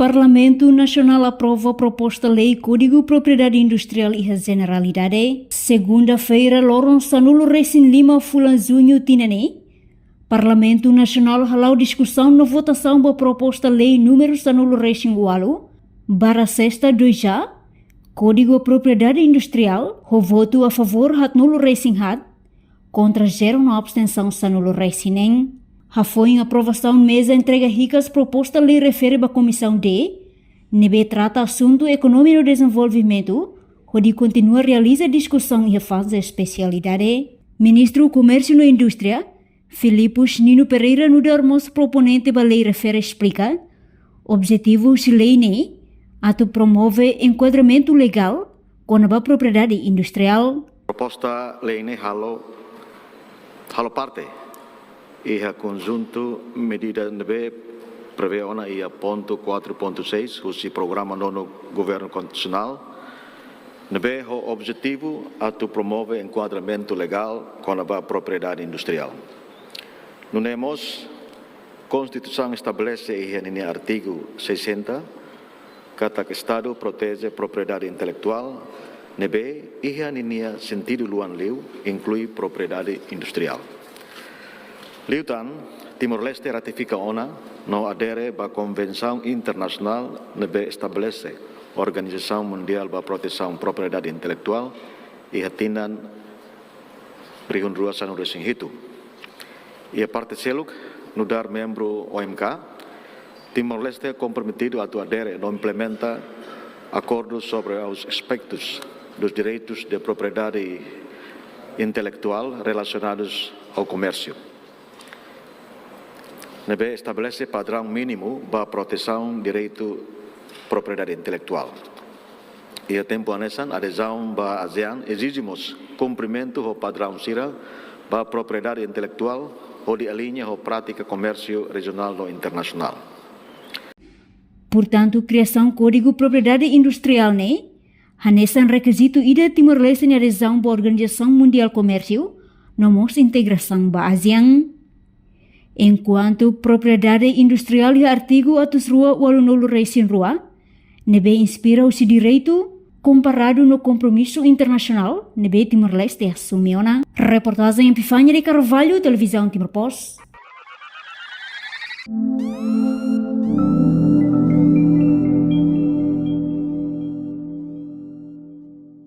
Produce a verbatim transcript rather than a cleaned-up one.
Parlamentu Nasionál aprova proposta lei Kódigu Propriedade Industriál iha jeneralidade. Segunda-feira, loron sanulu resin lima fulan Juñu tinan ne'e, Parlamentu Nasionál hala'o diskusaun no votasaun ba proposta lei númeru sanulu resin ualu, barra sesta dois A, Kódigu Propriedade Industriál, ho votu a favór haatnulu resin haat, kontra zero no abstensaun sanulu resin neen. Hafoin aprovasaun, meza entrega hikas proposta lei refere ba Komisaun D, ne'ebé trata asuntu ekonomia no dezenvolvimentu, hodi kontinua realiza diskusaun iha faze espesialidade. Ministru Komérsiu no Indústria, Filipus Nino Pereira, nu'udar mós proponente ba lei refere, esplika objetivu husi lei ne'e atu promove enkuadramentu legál kona-ba propriedade industriál. Proposta lei ne'e halo, halo parte iha konjuntu medida ne'ebé prevee ona iha pontu quatro ponto seis husi Programa Nonu Governu Konstitusionál, ne'ebé ho objetivu atu promove enkuadramentu legál kona-ba propriedade industriál. Nune'e mós, Konstituisaun estabelese iha ninia artigu sessenta katak Estadu proteje propriedade intelektuál, ne'ebé iha ninia sentidu luan liu, inklui propriedade industriál. Liután, Timor-Leste ratifika ona no adere ba konvensaun internasionál ne'ebé estabelese Organizasaun Mundiál ba Protesaun Propriedade Intelektuál iha tinan rihun rua sanulu resin hitu. Iha parte seluk, nu'udar membru O M K, Timor-Leste komprometidu atu adere no implementa Acordo sobre os Aspectos dos Direitos de Propriedade Intelectual Relacionados ao Comércio, ne'ebé estabelese padraun mínimu ba protesaun direitu propriedade intelektuál. Iha tempu hanesan, adezaun ba ASEAN ezije mós kumprimentu ho padraun sira ba propriedade intelektuál, hodi aliña ho prátika komérsiu rejionál no internasionál. Portantu, kriasaun Kódigu Propriedade Industriál ne'e hanesan rekizitu ida Timor-Leste nia adezaun ba Organizasaun Mundiál Komérsiu, no mós integrasaun ba ASEAN. Enkuantu propriedade industriál iha artigu atus rua ualunulu resin rua, ne'ebé inspira husi direitu komparadu no kompromisu internasionál ne'ebé Timor-Leste asume ona. Reportajen Epifania de Carvalho, Televizaun Timor Post.